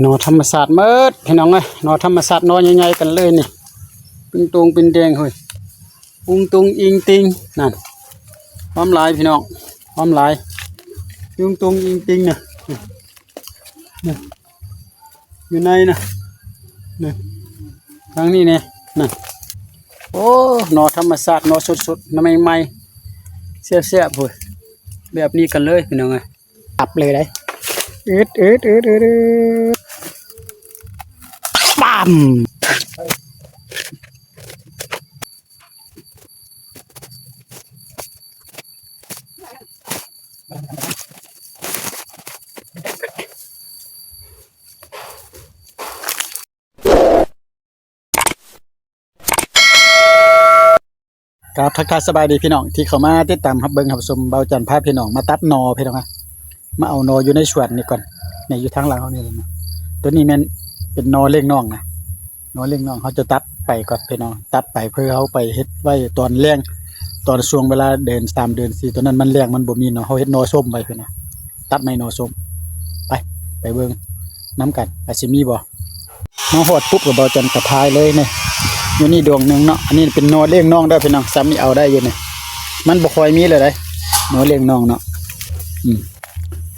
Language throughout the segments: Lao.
ໜໍ່ທຳມະຊາດໝົດພີ່ນ້ອງເອີຍ ໜໍ່ທຳມະຊາດ ໜໍ່ໃຫຍ່ໆ ກັນເລີຍນີ້ ເປັນຕົງເປັນແດງເຮີ້ຍ ປຸງຕຸງອີງຕິງ ນັ້ນ ຫອມຫຼາຍພີ່ນ້ອງ ຫອມຫຼາຍ ປຸງຕຸງອີງຕິງນະ ນີ້ ຢູ່ໃນນະ ນີ້ ທາງນີ້ແດ່ ນັ້ນ ໂອ້ ໜໍ່ທຳມະຊາດ ໜໍ່ສົດໆ ໃໝ່ໆ ແຊບໆ ພຸ້ນ ແບບນີ້ກັນເລີຍພີ່ນ້ອງເອີຍ ຕັບເລີຍໄດ໋ ອືດໆໆໆ ປາມ. ກາບທັກທາຍສະບາຍດີພີ່ນ້ອງ ທີ່ເຂົ້າມາຕິດຕາມຮັບເບິ່ງຮັບຊົມ ເບົາຈັນພາພີ່ນ້ອງມາຕັດໜໍ່ພີ່ນ້ອງ ມາເອົາໜໍ່ຢູ່ໃນສວນນີ້ກ່ອນ ນີ້ຢູ່ທາງຫຼັງເຮົານີ້ແຫຼະ ໂຕນີ້ແມ່ນເປັນໜໍ່ລ້ຽງນ້ອງນະ ໜໍ່ລ້ຽງນ້ອງ ເຮົາຈະຕັດໄປກ່ອນພີ່ນ້ອງ ຕັດໄປເພື່ອເຮົາໄປເຮັດໄວ້ຕອນແລງ ຕອນຊ່ວງເວລາເດືອນສາມເດືອນສີ່ ຕອນນັ້ນມັນແລ້ງ ມັນບໍ່ມີໜໍ່ ເຮົາເຮັດໜໍ່ສົ້ມໄວ້ພີ່ນ້ອງ ຕັດໃໝ່ໜໍ່ສົ້ມ ໄປ ໄປເບິ່ງນຳກັນວ່າຊິມີບໍ່. ມາຮອດປຸບກໍເບົາຈັນກະພາຍເລີຍນີ້ ຢູ່ນີ້ດວງໜຶ່ງເນາະ ອັນນີ້ເປັນໜໍ່ລ້ຽງນ້ອງເດີພີ່ນ້ອງ ສ່ຳນີ້ເອົາໄດ້ຢູ່ນີ້ ມັນບໍ່ຄ່ອຍມີເລີຍເດ້ ໜໍ່ລ້ຽງນ້ອງເນາະ ອືມ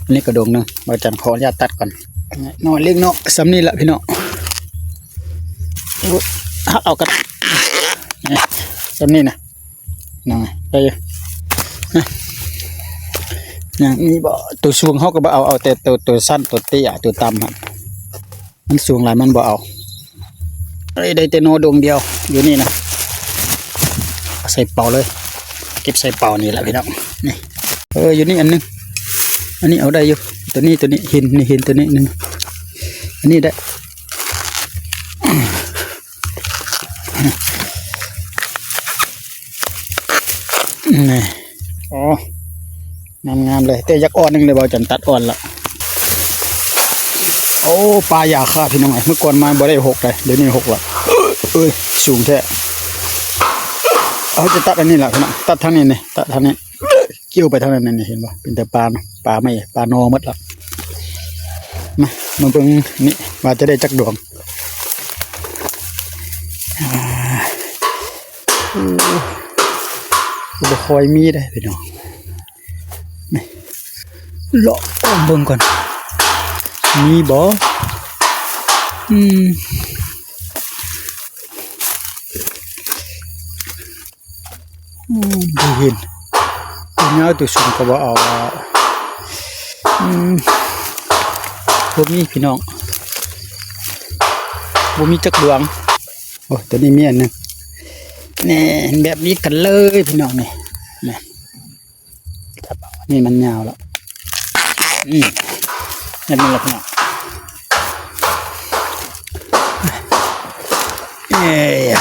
ອັນນີ້ກໍດວງໜຶ່ງ ເບົາຈັນຂໍອະນຸຍາດຕັດກ່ອນ ໜໍ່ລ້ຽງນ້ອງ ສ່ຳນີ້ລະພີ່ນ້ອງ ໂອ້ຍ ຫັກເອົາກັນ ສ່ຳນີ້ນະ ນ້ອງ ໄດ້ຢູ່ ຍັງມີບໍ່ ໂຕສູງເຮົາກໍບໍ່ເອົາ ເອົາແຕ່ໂຕ ໂຕສັ້ນ ໂຕເຕ້ຍ ໂຕຕ່ຳຫັ້ນ ມັນສູງຫຼາຍມັນບໍ່ເອົາ ເອີຍ ໄດ້ແຕ່ໜໍ່ດົງດຽວຢູ່ນີ້ນະ ເອົາໃສ່ເປົາເລີຍ ເກັບໃສ່ເປົານີ້ລະພີ່ນ້ອງ ນີ້ ເອີ ຢູ່ນີ້ອັນໜຶ່ງ ອັນນີ້ເອົາໄດ້ຢູ່ ໂຕນີ້ ໂຕນີ້ ເຫັນ ນີ້ເຫັນໂຕນີ້ໜຶ່ງ ອັນນີ້ໄດ້ ນີ້ ໂອ້ ງາມໆ ເລີຍ ແຕ່ຢາກອ່ອນໜຶ່ງເລີຍ ເບົາຈັນຕັດອ່ອນລະ ໂອ້ ປາຢາຄາພີ່ນ້ອງເອີຍ ເມື່ອກ່ອນມາບໍ່ໄດ້ຫົກເດ້ ດຽວນີ້ຫົກລະ ເອີຍ ສູງແທ້ ເຮົາຈະຕັດອັນນີ້ລະພີ່ນ້ອງ ຕັດທາງນີ້ນີ້ ຕັດທາງນີ້ ກ່ຽວໄປທາງນັ້ນນີ້ ເຫັນບໍ່ ເປັນແຕ່ປາ ປາໄມ້ ປາໜໍ່ໝົດລະ ມາ ມາເບິ່ງນີ້ ວ່າຈະໄດ້ຈັກດວງ ອ່າ ໂອ້ ບໍ່ຄ່ອຍມີເດ້ພີ່ນ້ອງ ນີ້ ເລາະເບິ່ງກ່ອນ ມີບໍ່ ອືມ ອືມ ບໍ່ເຫັນ ໂຕຍາວໂຕສູງກໍບໍ່ເອົາ ອືມ ບໍ່ມີພີ່ນ້ອງ ບໍ່ມີຈັກດວງ ໂອ້ ໂຕນີ້ມີອັນໜຶ່ງ ນີ້ ແບບນີ້ກັນເລີຍພີ່ນ້ອງ ນີ້ ນີ້ ນີ້ມັນຍາວແລ້ວ ອືມ ແບບນີ້ລະພີ່ນ້ອງ ເອີຍ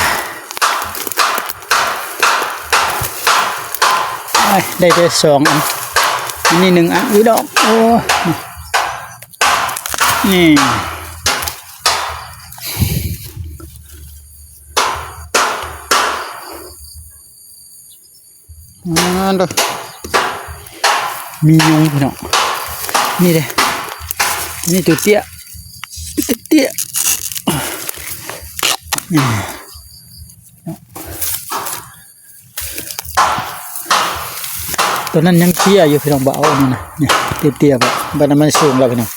ໄດ້ແຕ່ສອງອັນ ອັນນີ້ໜຶ່ງອັນ ອຸ້ຍດອກ ໂອ້ ນີ້ ອ່າ ເດີ ມີຍຸງພີ່ນ້ອງ ນີ້ເດ້ ນີ້ຕົວເຕ້ຍ ເຕ້ຍ ນີ້ ຕົວນັ້ນຍັງເຕ້ຍຢູ່ພີ່ນ້ອງ ບໍ່ເອົາອັນນີ້ນະ ນີ້ເຕ້ຍໆ ບັດ ບັດນັ້ນມັນສູງແລ້ວພີ່ນ້ອງ.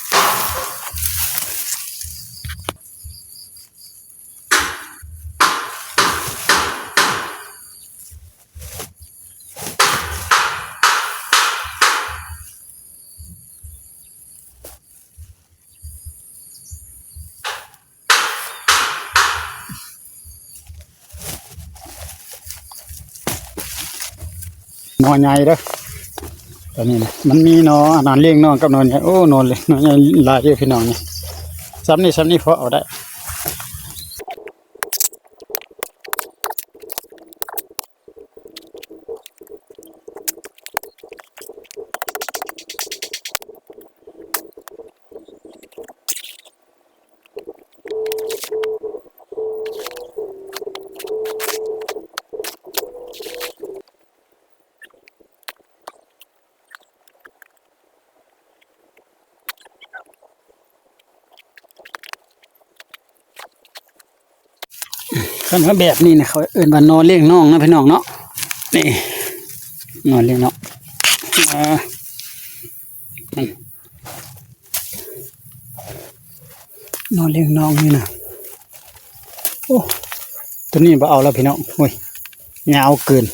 ໜໍ່ໃຫຍ່ເດີ ຕອນນີ້ນະ ມັນມີໜໍ່ ອັນນັ້ນລ້ຽງນ້ອງກັບໜໍ່ໃຫຍ່ ໂອ້ ໜໍ່ ໜໍ່ໃຫຍ່ຫຼາຍຢູ່ພີ່ນ້ອງນີ້ ສ່ຳນີ້ ສ່ຳນີ້ພໍເອົາໄດ້. ຄັນວ່າແບບນີ້ນະ ເຂົາເອີ້ນວ່າໜໍ່ລ້ຽງນ້ອງເນາະພີ່ນ້ອງເນາະ. ນີ້ ໜໍ່ລ້ຽງນ້ອງ ອ່າ ໜໍ່ລ້ຽງນ້ອງນີ້ນະ. ໂອ້ ໂຕນີ້ບໍ່ເອົາແລ້ວພີ່ນ້ອງ. ໂອ້ຍ ຍາວເກີນ.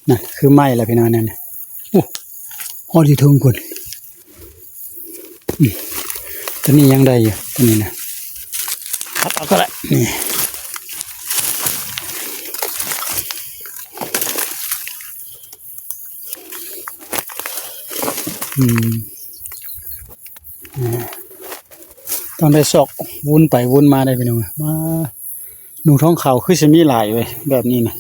ນັ້ນ ຄືໄມ້ແລ້ວພີ່ນ້ອງ ນັ້ນນະ. ໂອ້ ຮອດຢູ່ເທິງພຸ້ນ. ອືມ ໂຕນີ້ຍັງໄດ້ຢູ່ ໂຕນີ້ນະ ຕັດເອົາກໍໄດ້. ນີ້ ອືມ ອ່າ ຕ້ອງໄດ້ຊອກວົນໄປວົນມາໄດ໋ພີ່ນ້ອງ. ມາ ໜູທອງຂາວຄືຊິມີຫຼາຍເວີຍ ແບບນີ້ນະ.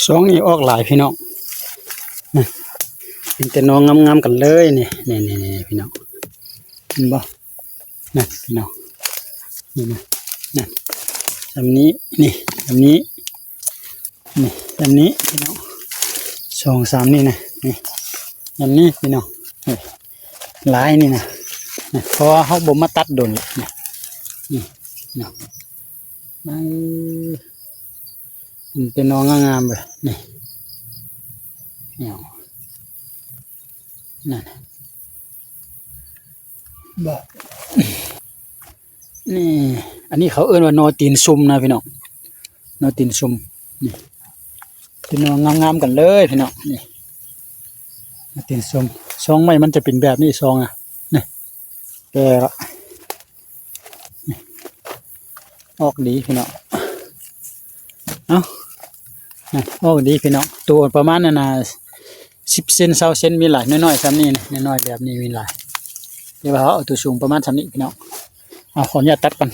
ຊ່ວງນີ້ອອກຫຼາຍພີ່ນ້ອງ ນະ ເຫັນແຕ່ໜໍ່ງາມໆກັນເລີຍນີ້. ນີ້ໆໆ ພີ່ນ້ອງ ເຫັນບໍ່? ນັ້ນພີ່ນ້ອງ ນີ້ນະ ນັ້ນ ສ່ຳນີ້ ນີ້ ສ່ຳນີ້ ນີ້ ສ່ຳນີ້ພີ່ນ້ອງ ສອງສາມນີ້ນະ ນີ້ ສ່ຳນີ້ພີ່ນ້ອງ. ນີ້ ຫຼາຍນີ້ນະ ນີ້ ເພາະວ່າເຮົາບໍ່ມາຕັດດົນແລ້ວ ນີ້ ນີ້ເນາະ. ເອີ ເປັນໜໍ່ງາມໆເລີຍ ນີ້ ນີ້ ນັ້ນ ບໍ່ ນີ້ ອັນນີ້ເຂົາເອີ້ນວ່າໜໍ່ຕີນຊຸ່ມນະພີ່ນ້ອງ ໜໍ່ຕີນຊຸ່ມ. ນີ້ ເປັນໜໍ່ງາມໆກັນເລີຍພີ່ນ້ອງ. ນີ້ ໜໍ່ຕີນຊຸ່ມ ຊ່ອງໄມ້ມັນຈະເປັນແບບນີ້ ຊ່ອງ ນີ້ ແຕ່ລະ ນີ້ ອອກດີພີ່ນ້ອງ. ເອົ້າ ນີ້ ອອກດີພີ່ນ້ອງ ໂຕປະມານນັ້ນນະ ສິບເຊັນ ຊາວເຊັນ ມີຫຼາຍ ນ້ອຍໆສ່ຳນີ້ນະ ນ້ອຍໆແບບນີ້ມີຫຼາຍ ແຕ່ວ່າເຮົາເອົາໂຕສູງປະມານສ່ຳນີ້ພີ່ນ້ອງ. ເອົາ ຂໍອະນຸຍາດຕັດກ່ອນ.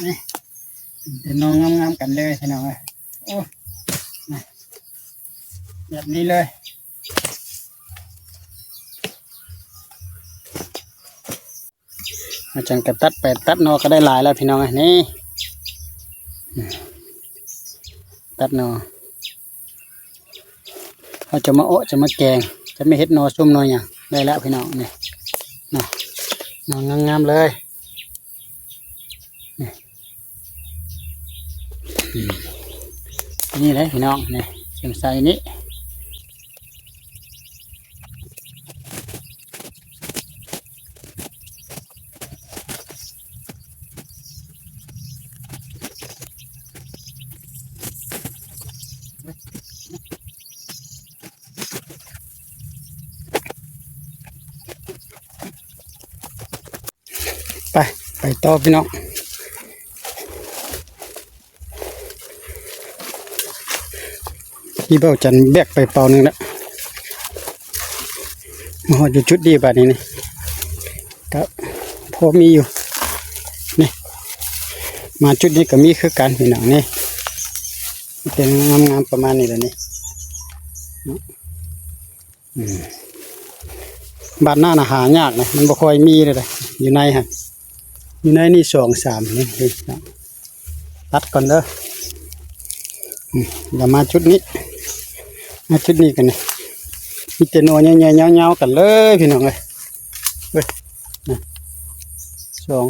ນີ້ ເປັນໜໍ່ງາມໆກັນເລີຍພີ່ນ້ອງເອີຍ. ໂອ້ ແບບນີ້ເລີຍ ອາຈານກໍຕັດໄປຕັດໜໍ່ກໍໄດ້ຫຼາຍແລ້ວພີ່ນ້ອງເອີຍ. ນີ້ ຕັດໜໍ່ ເຮົາຈະມາເອາະ ຈະມາແກງ ຈະມາເຮັດໜໍ່ສົ້ມໜໍ່ຫຍັງໄດ້ແລ້ວພີ່ນ້ອງ. ນີ້ເນາະ ໜໍ່ງາມໆເລີຍ. ນີ້ ນີ້ເດ້ພີ່ນ້ອງ ນີ້ ເຂັມໃສ່ນີ້. ໄປ ໄປຕໍ່ພີ່ນ້ອງ. ທີ່ເບົາຈັນແບກໄປເປົາໜຶ່ງລະ ມາຮອດຢູ່ຈຸດນີ້ບາດນີ້ນີ້ ກະພໍມີຢູ່ນີ້ ມາຈຸດນີ້ກະມີຄືກັນພີ່ນ້ອງນີ້ ເປັນງາມໆປະມານນີ້ລະນີ້ ອືມ ບາດໜ້ານະຫາຍາກນະ ມັນບໍ່ຄ່ອຍມີເລີຍ ຢູ່ໃນຫັ້ນ ຢູ່ໃນນີ້ສອງສາມນີ້ ຕັດກ່ອນເດີ ອືມ ດຽວມາຈຸດນີ້ ມາຈຸດນີ້ກັນນີ້ ມີແຕ່ໜໍ່ໃຫຍ່ໆຍາວໆກັນເລີຍພີ່ນ້ອງເອີຍ ເອີຍ ນະ ສອງ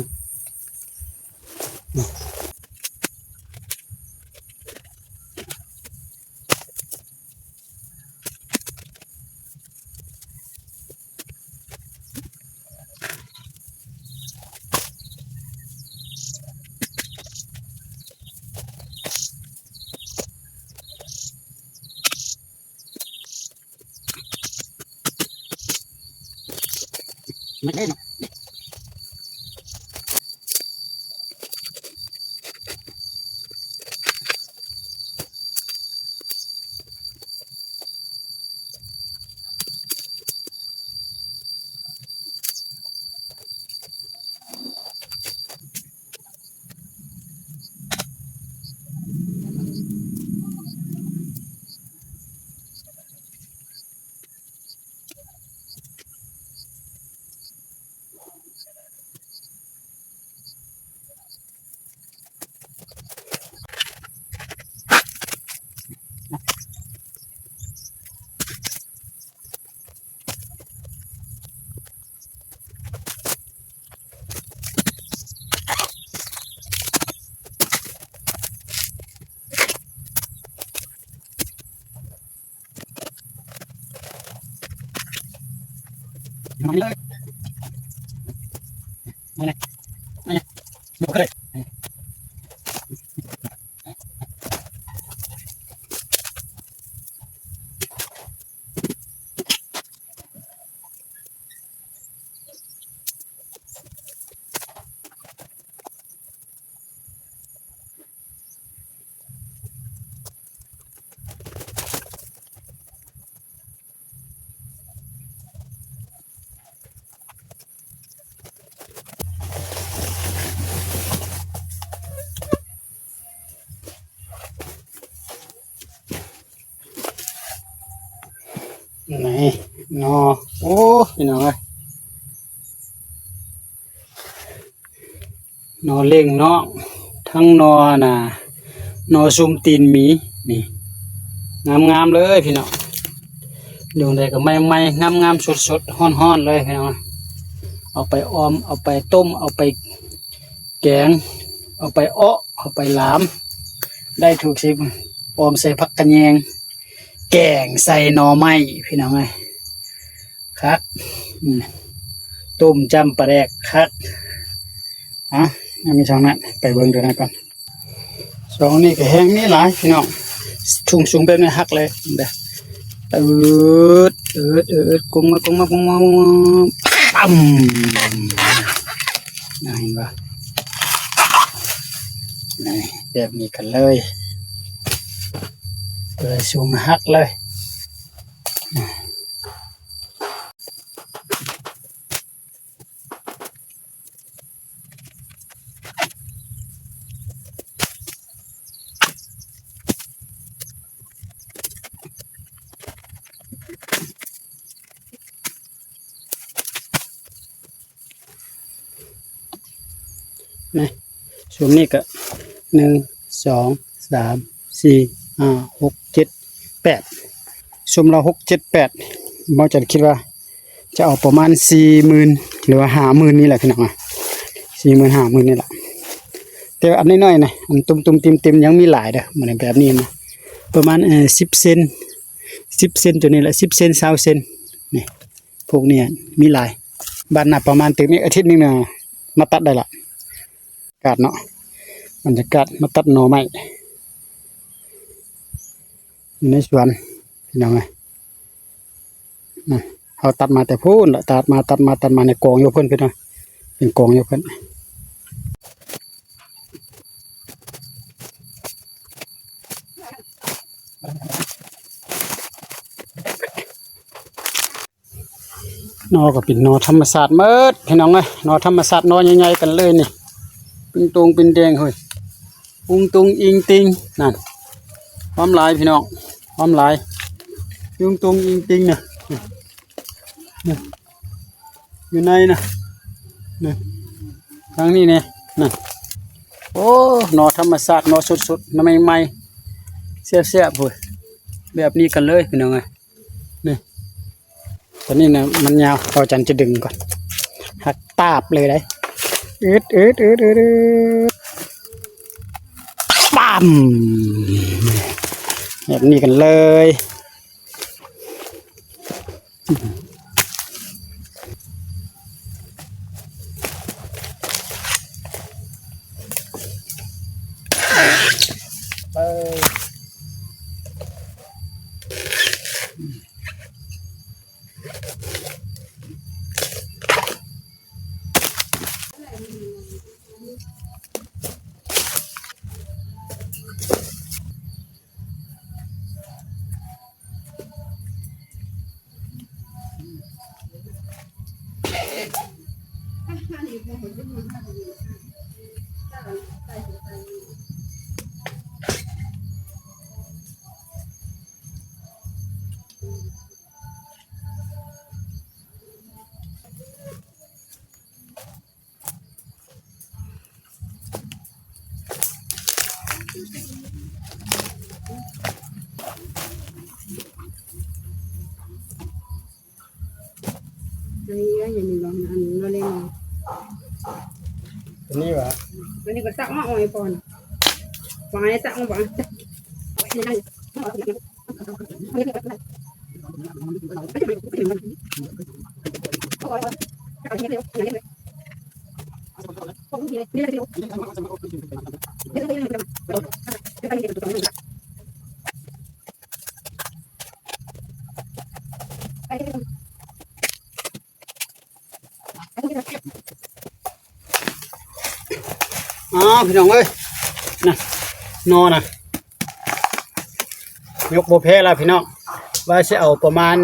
ນີ້ ໜໍ່ ໂອ້ ພີ່ນ້ອງເອີຍ ໜໍ່ເລັ່ງເນາະ ທັງໜໍ່ນະ ໜໍ່ຊຸມຕີນໝີ ນີ້ ງາມໆເລີຍພີ່ນ້ອງ ດວງໃດກະໃໝ່ໆ ງາມໆ ສົດໆ ຮ້ອນໆເລີຍພີ່ນ້ອງ ເອົາໄປອອມ ເອົາໄປຕົ້ມ ເອົາໄປແກງ ເອົາໄປເອາະ ເອົາໄປຫຼາມ ໄດ້ທຸກສິ່ງ ອອມໃສ່ຜັກກະແຍງ ແກງໃສ່ໜໍ່ໄມ້ພີ່ນ້ອງເອີຍ ຄັກ ອືມ ຕົ້ມຈ້ຳປາແດກຄັກ ອະ ຍັງມີຊ່ອງນັ້ນ ໄປເບິ່ງໂຕນັ້ນກ່ອນ ຊ່ອງນີ້ກະແຮງມີຫຼາຍພີ່ນ້ອງ ທຸ່ງສູງແບບນີ້ຮັກເລີຍ ເດີ ອືດ ອືດ ອືດ ກົງມາ ກົງມາ ກົງມາ ປຳ ເຫັນບໍ່ ນີ້ ແບບນີ້ກັນເລີຍ ເລີຍສູງຮັກເລີຍ. ນີ້ ຊຸມນີ້ກະ ໜຶ່ງ ສອງ ສາມ ສີ່ ຫ້າ ຫົກ ເຈັດ ແປດ ຊຸມລະ ຫົກ ເຈັດ ແປດ ເບົາຈັນຄິດວ່າ ຈະເອົາປະມານສີ່ໝື່ນ ຫຼືວ່າຫ້າໝື່ນນີ້ແຫຼະພີ່ນ້ອງ ສີ່ໝື່ນ ຫ້າໝື່ນນີ້ແຫຼະ ແຕ່ວ່າອັນນ້ອຍໆນະ ອັນຕຸ່ມໆຕິ່ມໆຍັງມີຫຼາຍເດີ ແບບນີ້ນະ ປະມານ ເອີ ສິບເຊັນ ສິບເຊັນ ໂຕນີ້ແຫຼະ ສິບເຊັນ ຊາວເຊັນ ນີ້ ພວກນີ້ມີຫຼາຍ ບາດໜ້າປະມານຕື່ມອີກອາທິດໜຶ່ງນະ ມາຕັດໄດ້ລະ ກາດເນາະ ບັນຍາກາດມາຕັດໜໍ່ໄມ້ ຢູ່ໃນສວນ ພີ່ນ້ອງເອີຍ ນະ ເຮົາຕັດມາແຕ່ພຸ້ນລະ ຕັດມາ ຕັດມາ ຕັດມາ ໃນກອງຢູ່ເພິ່ນ ພີ່ນ້ອງ ເປັນກອງຢູ່ເພິ່ນ. ໜໍ່ກໍເປັນໜໍ່ທຳມະຊາດໝົດພີ່ນ້ອງເອີຍ, ໜໍ່ທຳມະຊາດ ໜໍ່ໃຫຍ່ໆ ກັນເລີຍນີ້. ເປັນຕົງເປັນແດງເຮີ້ຍ, ປຸງຕຸງອິງຕິງ. ນັ້ນ ຄວາມຫຼາຍພີ່ນ້ອງ, ຄວາມຫຼາຍ, ປຸງຕຸງອິງຕິງນະ. ນີ້ ຢູ່ໃນນະ ນີ້ ທາງນີ້ແດ່. ນັ້ນ ໂອ້ ໜໍ່ທຳມະຊາດ ໜໍ່ສົດໆ ໜໍ່ໃໝ່ໆ ແຊບໆ ພຸ້ນ. ແບບນີ້ກັນເລີຍພີ່ນ້ອງເອີຍ. ນີ້ ຕອນນີ້ນະມັນຍາວ, ເອົາຈັນຈະດຶງກ່ອນ. ຫັກຕາບເລີຍໄດ໋. ອືດໆໆໆ ປາມ ແບບນີ້ກັນເລີຍ. ອັນນີ້ກໍຍັງມີລອງ ອັນນີ້ກໍເລີຍເນາະ. ຕົວນີ້ຫວາ? ຕົວນີ້ກໍຕັກມາເອົາໃຫ້ກ່ອນ, ວາງໃຫ້ຕັກມາ. Ơ, ພີ່ນ້ອງເອີຍ ນະ ໜໍ່ນະ ຍົກບໍ່ແພ້ລະພີ່ນ້ອງ, ວ່າຊິເອົາປະມານ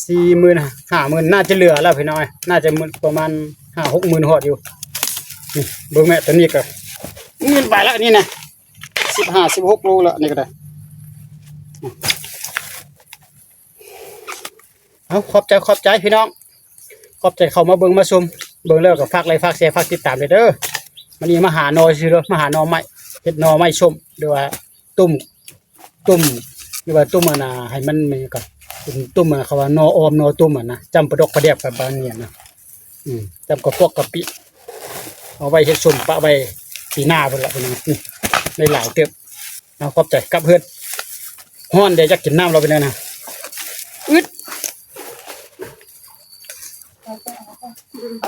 ສີ່ໝື່ນ ຫ້າໝື່ນ ໜ້າຈະເຫຼືອລະພີ່ນ້ອງເອີຍ, ໜ້າຈະປະມານຫ້າຫົກໝື່ນຮອດຢູ່. ນີ້ ເບິ່ງແມ້ ຕົວນີ້ກໍໝື່ນປາຍລະ ນີ້ນະ ສິບຫ້າ ສິບຫົກໂລລະ ນີ້ກໍໄດ້. ເອົາ ຂອບໃຈ ຂອບໃຈພີ່ນ້ອງ, ຂອບໃຈເຂົ້າມາເບິ່ງມາຊົມ, ເບິ່ງແລ້ວກໍຝາກໄລຄ໌ ຝາກແຊ ຝາກຕິດຕາມເດີ. ມື້ນີ້ມາຫາໜໍ່ຊື່ເດີ, ມາຫາໜໍ່ໄມ້ ເຮັດໜໍ່ໄມ້ສົ້ມ ຫຼືວ່າຕົ້ມ ຕົ້ມ ຫຼືວ່າຕົ້ມອັນນ່າ ໃຫ້ມັນ ແມ່ນຫຍັງກໍ ເປັນຕົ້ມອັນນ່າ ເຂົາວ່າໜໍ່ອອມ ໜໍ່ຕົ້ມຫັ້ນນະ, ຈ້ຳປາດອກປາແດບກັບບານນີ້ນະ. ອືມ ຈ້ຳກະປອກກະປິ ເອົາໄວ້ເຮັດສົ້ມປະໄວ້ປີໜ້າພຸ້ນລະພີ່ນ້ອງ. ນີ້ ໄດ້ຫຼາຍເຕີບ. ເອົາ ຂອບໃຈ ກັບເຮືອນ. ຮ້ອນເດ ຢາກກິນນ້ຳແລ້ວ ເປັນແນວນັ້ນ. ອຶດ ໄປ